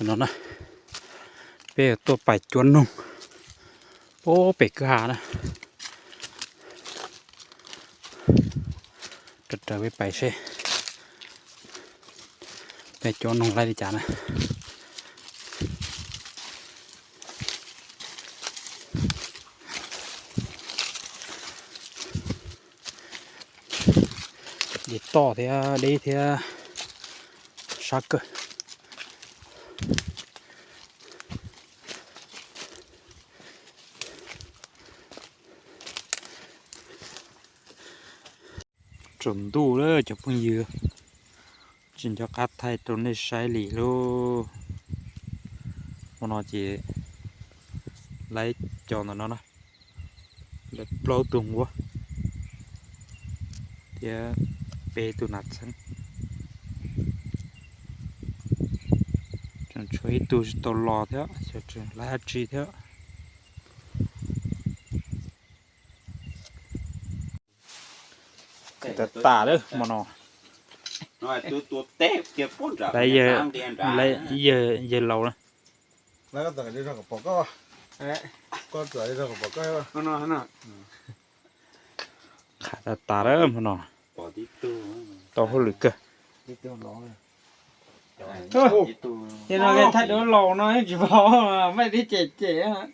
No na, peb tuaj pais cuab noog pem kwj ha na. Raws raws peb pais seb peb cuab noog laib li cas na. Ces toj thiab deb thiab sab kawg. Tsaus ntuj lawm cov phooj ywg, tsis nco qab thaij rau nej saib li lauj. Hmo no ces laib cov ntawm no na, laib plaub tug nquab thiab peb tug nas txheeb. Tseem tshuav ib tug tsis tau los thiab, xyov tseem laib dab tsi thiab. Khav tas tas lawm hmo no. Laib yawg laus na. Khav tas tas lawm hmo no. Tau hauj lwm kawg. Ces no thaij duab laus no tsis paub, maj tib cem cem.